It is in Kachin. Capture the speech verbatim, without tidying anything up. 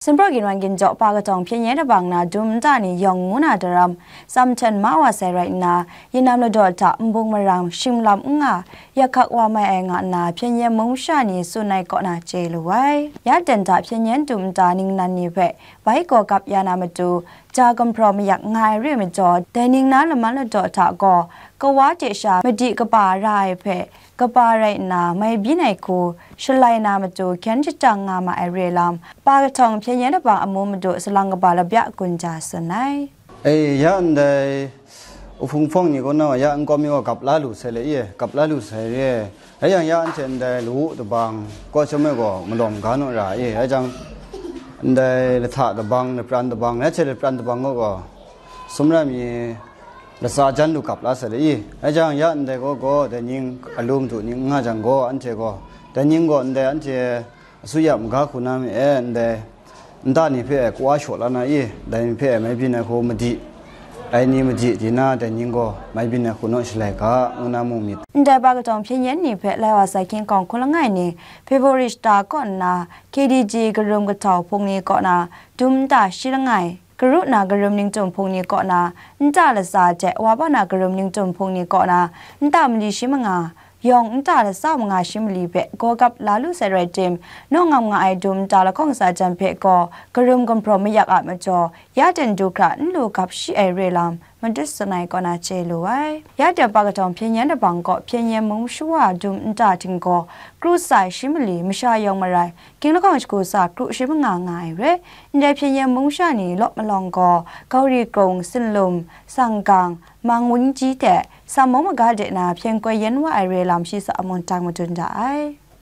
Sumpraw ginwan ginjaw pa katawng hpyen yen dabang na dum nta ni yawng ngu na daram, tsam hten ma wa sai rai nna, yinam ladaw hta nbung maram shinglam n nga, yak hkak wa mai ai nga nna hpyen yen mung masha ni tsun ai kaw na chye lu ai. Ya ten hta hpyen yen dum nta ningnan ni hpe bai gaw gap ya na matu, ja gumhpraw mayak nga ai re ai majaw, dai ning na laman ladaw hta gaw, kawa hte sha madi kaba ra ai hpe, kaba rai nna mai byin ai hku shalai na matu hkyen shajang nga ma ai re lam, pa kahtawng hpyen yen dabang amu madu salang kaba labya gun ja tsun ai. E, ya ndai, uhpung hpawng ni kaw na, ya nkawm mi gaw gap la lu sai le ye, gap la lu sai re. Rai yang, ya anhte ndai lawu dabang, kaw chyawm ai gaw malawm ga naw ra e. Rai jang, ndai lahta dabang, lapran dabang, rai hte lapran dabang gaw gaw, sumra mi latsa jan lu gap la sai le i. Rai jang, ya ndai gaw gaw, dai ning alu madu ning n nga jang gaw, anhte gaw, dai ning gaw ndai anhte asuya maga hku na mi e, ndai nta ni hpe ai kawa shaw la na i, dai ni hpe ai mai byin ai hku madi, ai ni madi di na, dai ning gaw mai byin ai hku naw shalai ga, ngu na mu myit. Ndai ba katawng hpyen yen ni hpe lai wa sai hkying kawng hkun langai ni, February shata kaw nna, K D G karum kahtau hpung ni kaw na, dum nta shi langai, karu na karum ningtum hpung ni kaw na, nta latsa hte wa ba na karum ningtum hpung ni kaw na, nta mali shi manga, yawng nta latsa manga shi mali hpe gaw gap la lu sai rai tim, naw ngam nga ai dum nta lahkawng tsa jan hpe gaw, karum gumhpraw mayak a majaw, ya ten du hkra n lu gap shi ai re lam, madut tsun ai kaw na chye lu ai. Ya ten pa katawng hpyen yen dabang gaw, hpyen yen mung masha wa dum nta htinggaw, kru tsa shi mali masha yawng marai, king lahkawng shagu tsa kru shi manga nga ai re. Ndai hpyen yen mung masha ni law malawng gaw, Gauri Krung, Sinlum, Sanggang, Mang Wungji hte, Sam mung maga de na hpyen koi yen wa ai re lam shi sa a mungtang madun da ai.